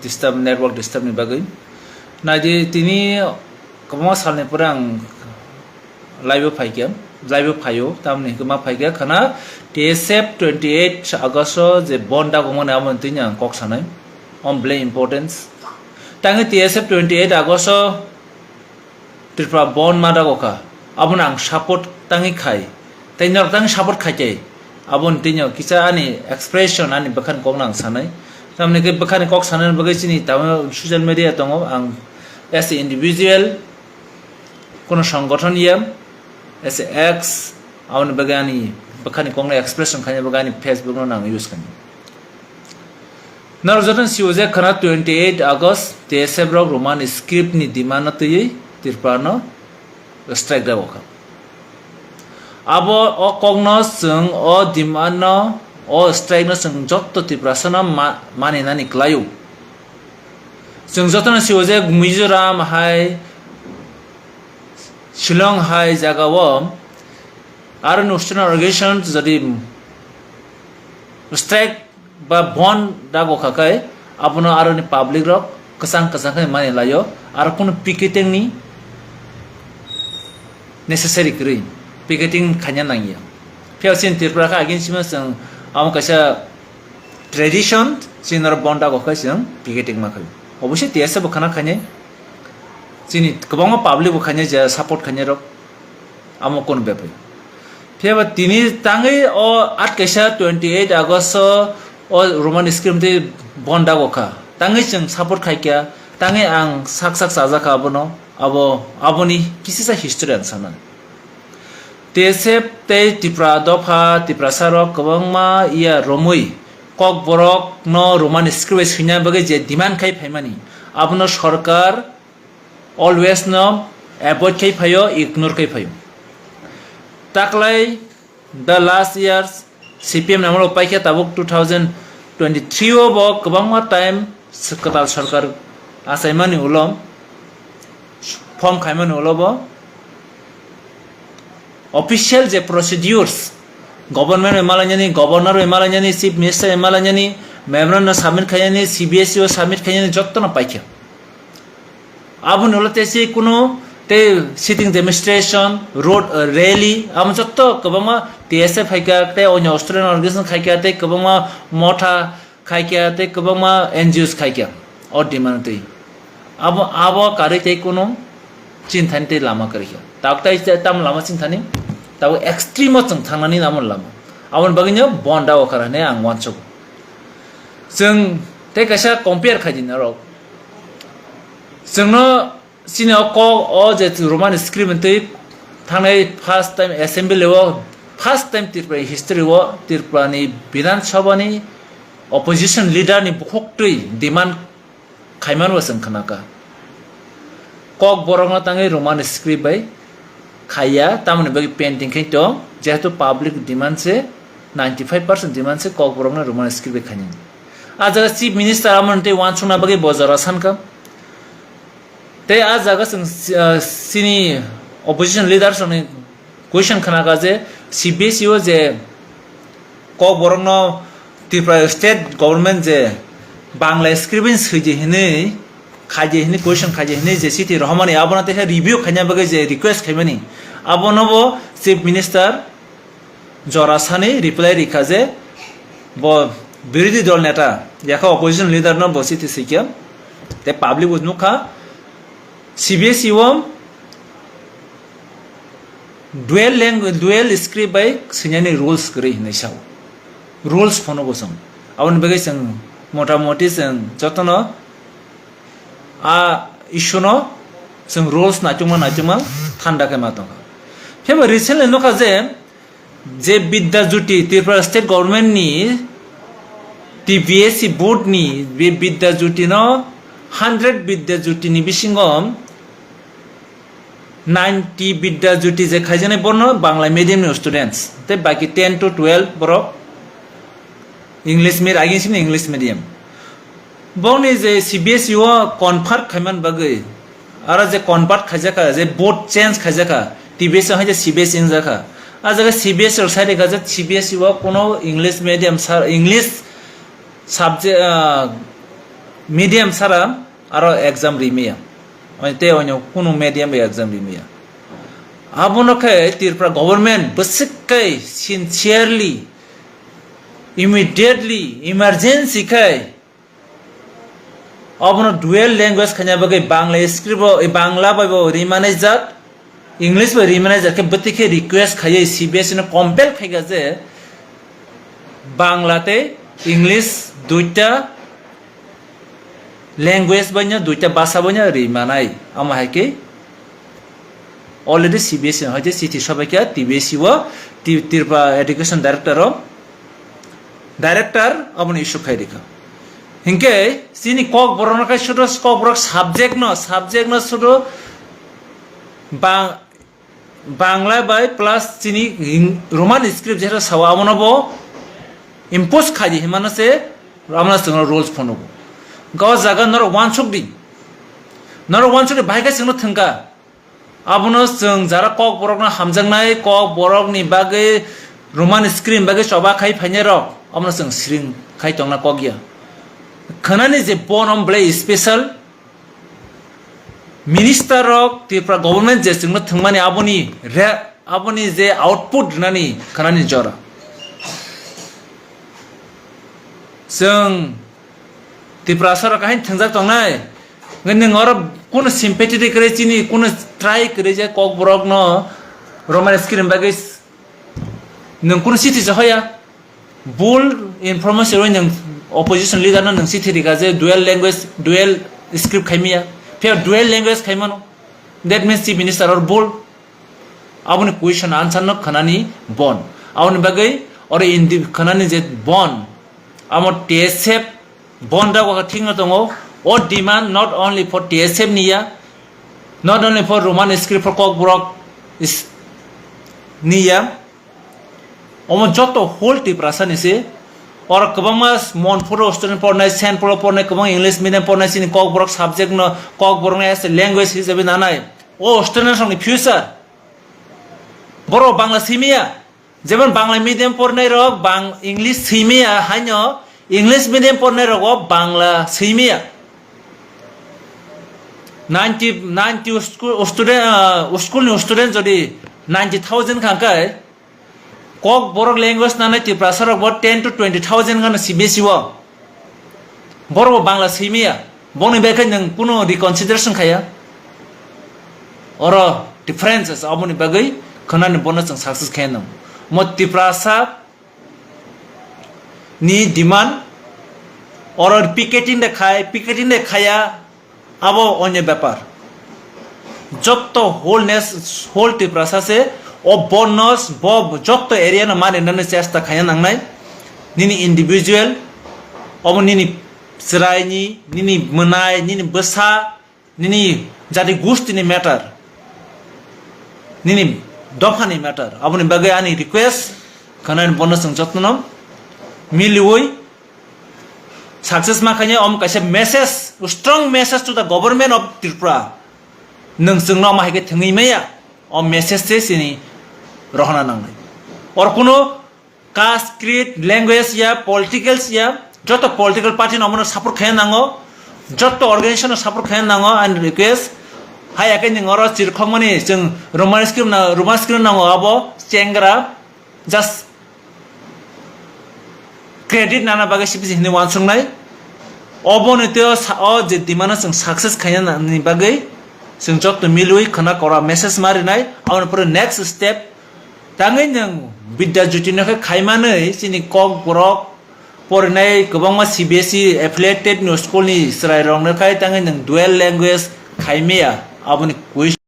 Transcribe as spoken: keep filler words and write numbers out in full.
Disturb, network disturb ni bagwi. Naidi, tini kwbangma salni pore ang live o phaikha, live o phaio, tamni hwnkhe ma phaikha khana T S F twenty eight August o je bon dagokmani abo tini ang kok sanai, om belai importance. Tangwi T S F twenty eight August o Tripura bon ma dago kha, abono ang support tangwi khai, tei norok tangwi support khai khe, aboni tini kisa ani expression, ani bwkhani kokno ang sanai. Tamni khe bwkhani kok sanani bagwi chini tamo social media tongo, ang as a individual, kono songgothon ya, as a ex, aboni bagwi ani bwkhani kokno expression khaina bagwi ani Facebook no ang use khainai. Norok jotono sio je khana twenty eight August T S F rok Roman script ni demand no twiwi Tripura no strike dago kha. Abo o kokno chwng o demand no, o strike no chwng jotto Tiprasa no ma-, maninani kwlaio. Chwng jotono sio je Mizoram hai, Shillong hai jagao aro student organization jodi strike ba bon dago kha khai, abono aroni public rok kwchang kwchang khai mani laio, aro kunu picketing ni necessary kwrwi, picketing khaina nangya. Phiya chini Tripura kha agin sima chwng amo kaisa tradition, chini norok bon dago khai chwng picketing ma khai. Obviously T S F bo khana khainai, chini kwbangma public bo khainai je support khainai rok. Amo kunu bepri. Phiya ba tini tangwi o at kaisa twenty eight August o, o Roman script tei bon dago kha. Tangwi chwng support khai kha, tangwi ang sak sak chajak kha abono, abo, aboni kisisa history ang sana. T S F tei Tipra dopha, Tiprasa rok kwbangma iya romwi Kokborok no Roman script bai swina bagwi je demand khai phaimani, abono sorkar always no avoid khai phaio, ignore khai phaio. Taklai the last years C P M ni amolo paikha, tabuk two thousand twenty three o bo kwbangma time s-, kwtal sorkar achaimani ulo, form khaimani ulo bo official je procedures, government bai malainani, governor bai malainani, chief minister bai malainani, memorandum submit khainani, C B S E o submit khainani, jottono paikha. Aboni ulo tei se kunu tei sitting demonstration, road, uh, rally, amo jotto kwbangma T S F phaikha, tei onyo student organization khaikha, tei kwbangma motha khaikha, tei kwbangma N G Os khaikha o demand twi. Abo, abo karwi tei kunu chinthani tei lama kwrwikha. Tabuk tai tam lama chinthani, tabuk extreme o chwng thangnani amo lama. Aboni bagwino bon dago kha hinwi ang uansugo. Chwng tei kaisa compare khai di norok. Chwngno chini o kok o je Roman script twi thangnai first time assembly o, first time Tripura history o Tripura ni Bidhan Sabha ni opposition leader ni bukhuk twi demand khaiman bo chwng khna kha. Kokborok no tangwi Roman script bai khaiya, tamoni bagwi pending khe tong, jehetu public demand se, ninety five percent demand se Kokborok no Roman script bai khainani. A jaga chief minister amoni tei uansukna bagwi bo jora sankha. Tei a jaga chwng, ah, chini opposition leaders rokni question khna kha je C B S E o je Kokborok no Tripura state government je Bangla script bai swidi hinwi khaidi hinwi question khaidi hinwi je chiti rohormani abono tei review khaina bagwi je request khaimani abono bo chief minister jora sani reply rikha je bo birodhi dol neta yakha opposition leader no bo chiti swikha tei public bo nukha C B S E o dual language, dual script bai swinani rules kwrwi hinwi sao. Rules phano bo chwng. Aboni bagwi chwng motamoti chwng jotono a issue no chwng rules naitukma naitukma thanda khe ma tongkha. Phiya bo recently nukha je, je Bidya Jyoti Tripura state government ni T B S E board ni be Bidya Jyoti no hundred Bidya Jyoti ni bisingo ninety Bidya Jyoti je khaijaknai borno Bangla medium ni students, tei baki ten to twelve borok English med-, agin sini English medium. Bongni je C B S E o convert khaiman bagwi, aro je convert khaijakha, je board change khaijakha, T B S E hai je C B S E wngjakha. A jaga C B S E rok sai rikha je C B S E o kuno English medium sir, English subject, ah, medium sara aro exam rimaya. Tei onyo kunu medium bai exam rimaya. Abono khe Tripura government bwswk khe sincerely, immediately, emergency khe obono dual language khaina bagwi Bangla script o, Bangla bai bo rimanai jat, English bai rimanai jat khe bwtwi khe request khaiwi C B S E no compel khaikha je Bangla tei English duita language baino, duita basa baino rimanai. Amo hai khe already C B S E no hai khe chithi sobaikha T B S E o, Ti-, Tripura Education Director o, Director obono issue khai rikha. Hinkhe chini Kokborok no khai sudu Kokborok subject no, subject no sudu Bang-, Bangla bai plus chini hing-, Roman script jephru sao abono bo impose khaidi hinmano se abono chwngno rules phonugo. Ga o jaga norok uansuk di. Norok uansuk di, bahai khe chwngno thwngkha. Abono chwng jara Kokborokno hamjaknai, Kokborokni bagwi Roman script bagwi choba khai phainai rok, abono chwng siring khai tongna kok ya. Khwnani je bon om belai special, minister rok Tripura government je chwngno thwngmani aboni re-, aboni je output rwnani khwnani jora. Chwng Tiprasa rok hain thwngjak tongnai. Nwng oro kunu sympathy de kwrwi chini, kunu try kwrwi je Kokborok no Roman script bagwi s-, nwng kunu chithi se hoya. Bul information rwi nwng opposition leader no nwng chithi rikha je dual language, dual script khaimaya. Phiya dual language khaimano. That means chief minister or bul. Aboni question answer no khwnani bon. Aboni bagwi oro indi khwnani je bon. Amo T S F bon da waka thik no tongo. O demand not only for T S F niya, not only for Roman script for Kokborok is niya. Omo joto whole Tiprasa ni se. Oro kwbangma Monpur o student pornai, Saint Paul o pornai, kwbang English medium pornai, chini Kokborok subject no, Kokborok no as a language hisabe nanai. O student rok ni future. Borok Bangla simiya. Jemon Bangla medium pornai rok bang English simiya, haino English medium pornai rok o Bangla simiya. Ninety, ninety school student, ah, school ni student jodi ninety thousand kha khe, Kokborok language nanai Tiprasa rok bo ten to twenty thousand gana C B S E o. Borok bo Bangla simiya. Bongni bai khe nwng kuno reconsideration khaya. Oro differences aboni bagwi khwnani bono chwng success khaya nang. Mo Tiprasa ni demand oro picketing de khai, picketing de khaya, abo onyo bepar. Jotto whole nes-, whole Tiprasa se o bonno bo jotto area no mani nani chesta khaya nangnai. Nini individual, obo nini chwraini, nini mwnai, nini bwsa, nini jati gusti ni matter, nini dopha ni matter. Aboni bagwi ani request, khwnani bono chwng jotno miliwi success ma khainai, om kaisa message, strong message to the government of Tripura. Nwng chwngno ma hai khe thwngwi maya, o message se chini rohorna nangnai. Or kuno caste, creed, language ya, politicals ya, joto political party no omono support khaina nango, joto organization no support khaina nango, ani request. Hai ya khe nwng oro chirkhokmani chwng Roman script na, Roman script nango abo chengra, just credit nana bagwi sibisi hinwi uansuknai. Oboni tei o sa-, o je demand no chwng success khaina nani bagwi chwng joto milwi khwna kora message ma rinai. Aboni pore next step tangwi nwng Vidya Jyoti no khe khaimanwi chini Kokborok porinai kwbangma C B S E affiliated ni school ni chwrai rok no khai tangwi nwng dual language khaimaya aboni question.